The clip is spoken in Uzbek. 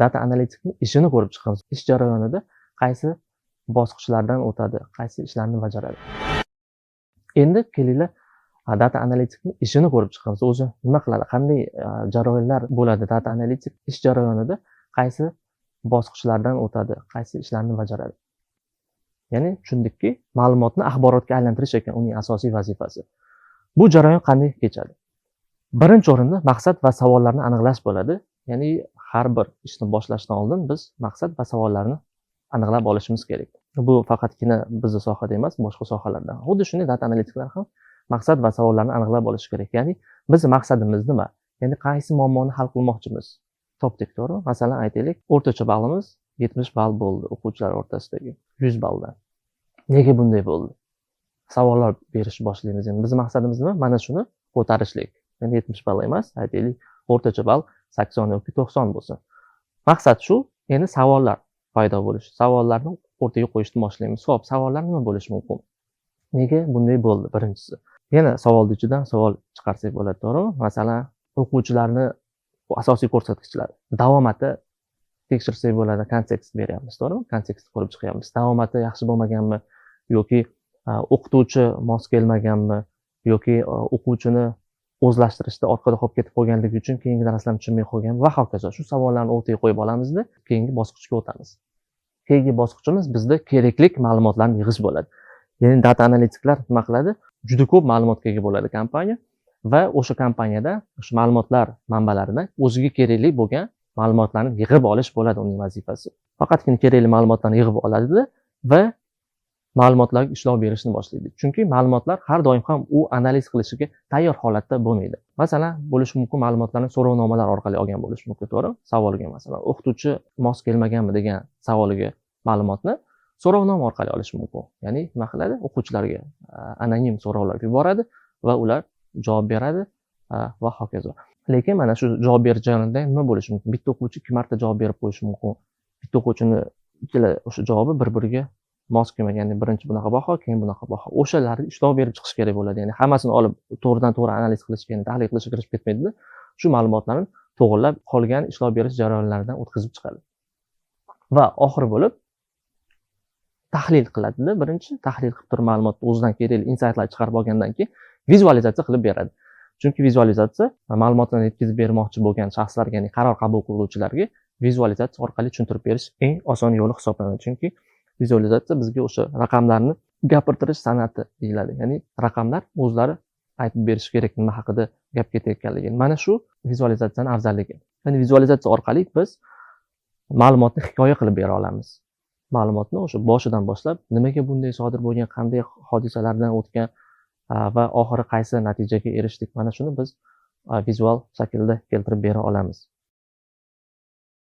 Data analitikning ishini ko'rib chiqamiz. Ish jarayonida qaysi bosqichlardan o'tadi, qaysi ishlarni bajaradi. Endi kelinglar, data analitikning ishini ko'rib chiqamiz. O'zi nima qiladi, qanday jarayonlar bo'ladi data analitik ish jarayonida, qaysi bosqichlardan o'tadi, qaysi ishlarni bajaradi. Ya'ni tushundikki, ma'lumotni axborotga aylantirish ekan uning asosiy vazifasi. Bu jarayon qanday kechadi? Birinchi o'rinda maqsad va savollarni aniqlash bo'ladi. Ya'ni har bir ishni boshlashdan oldin biz maqsad va savollarni aniqlab olishimiz kerak. Bu faqatgina bizni sohada emas, boshqa sohalarda. Xuddi shunday data analitiklar ham maqsad va savollarni aniqlab olishi kerak. Ya'ni bizni maqsadimiz nima? Ya'ni qaysi muammoni hal qilmoqchimiz? Topdik, to'g'rimi? Masalan, aytaylik, o'rtacha ballimiz 70 ball bo'ldi o'quvchilar o'rtasidagi 100 balldan. Nega bunday bo'ldi? Savollar berishni boshlaymiz. Endi bizni maqsadimiz nima? Mana shuni ko'tarishlik. Ya'ni 70 ball emas, aytaylik, o'rtacha ball 80 yoki 90 bo'lsin. Maqsad shu, endi savollar paydo bo'lishi. Savollarni o'rtaga qo'yishni boshlaymiz. Xo'p, savollar nima bo'lishi mumkin? Nega bunday bo'ldi? Birinchisi. Yana savolni ichidan savol chiqarsak bo'ladi, to'g'rimi? Masalan, o'quvchilarni asosiy ko'rsatkichlari, davomati tekshirsak bo'ladi, kontekst beryapmiz, to'g'rimi? Kontekstni ko'rib chiqyapmiz. Davomati yaxshi bo'lmaganmi yoki o'qituvchi mos kelmaganmi yoki o'quvchini o'zlashtirishda orqada qolib ketib qolganligi uchun keyingi darslarni tushunmay qolganmi va hokazo. Shu savollarni o'rtaga qo'yib olamizda, keyingi bosqichga o'tamiz. Keyingi bosqichimiz bizda kerakli ma'lumotlarni yig'ish bo'ladi. Ya'ni data analitiklar nima qiladi? Juda ko'p ma'lumotga ega bo'ladi kompaniya va o'sha kompaniyada o'sha ma'lumotlar manbalaridan o'ziga kerakli bo'lgan ma'lumotlarni yig'ib olish bo'ladi uning vazifasi. Faqatgina kerakli ma'lumotlarni yig'ib oladida va ma'lumotlarga ishlov berishni boshlaydi. Chunki ma'lumotlar har doim ham u analiz qilishiga tayyor holatda bo'lmaydi. Masalan, bo'lishi mumkin, ma'lumotlarni so'rovnomalar orqali olgan bo'lishi mumkin, to'g'rimi? Savolga, masalan, o'qituvchi mos kelmaganmi degan savoliga ma'lumotni so'rovnoma orqali olish mumkin. Ya'ni nima qiladi? O'quvchilarga anonim so'rovlar yuboradi va ular javob beradi va hokazo. Lekin mana shu javob berish jarayonida nima bo'lishi mumkin? Bitta o'quvchi ikki marta javob berib qo'yishi mumkin. Bitta o'quvchini ikkala o'sha javobi bir-biriga mos kelmagan. Ya'ni birinchi bunaqa baho, keyin bunaqa baho. O'shalarni ishlov berib chiqish kerak bo'ladi. Ya'ni hammasini olib to'g'ridan to'g'ri analiz qilishga, ya'ni tahlil qilishga kirishib ketmaydida. Shu ma'lumotlarni to'g'irlab qolgan ishlov berish jarayonlaridan o'tkazib chiqadi. Va oxiri bo'lib tahlil qiladida, birinchi tahlil qilib turib ma'lumotni o'zidan kerakli insaytlar chiqarib olgandan keyin vizualizatsiya qilib beradi. Chunki vizualizatsiya ma'lumotlarni yetkazib bermoqchi bo'lgan shaxslarga, ya'ni qaror qabul qiluvchilarga vizualizatsiya orqali tushuntirib berish eng oson yo'li hisoblanadi. Chunki vizualizatsiya bizga o'sha raqamlarni gapirtirish san'ati deyiladi. Ya'ni raqamlar o'zlari aytib berishi kerak nima haqida gap ketayotganligini. Mana shu vizualizatsiyani afzalligi. Ya'ni vizualizatsiya orqali biz ma'lumotni hikoya qilib bera olamiz. Ma'lumotni o'sha boshidan boshlab nimaga bunday sodir bo'lgan, qanday hodisalardan o'tgan va oxiri qaysi natijaga erishdik, mana shuni biz vizual shaklda keltirib bera olamiz.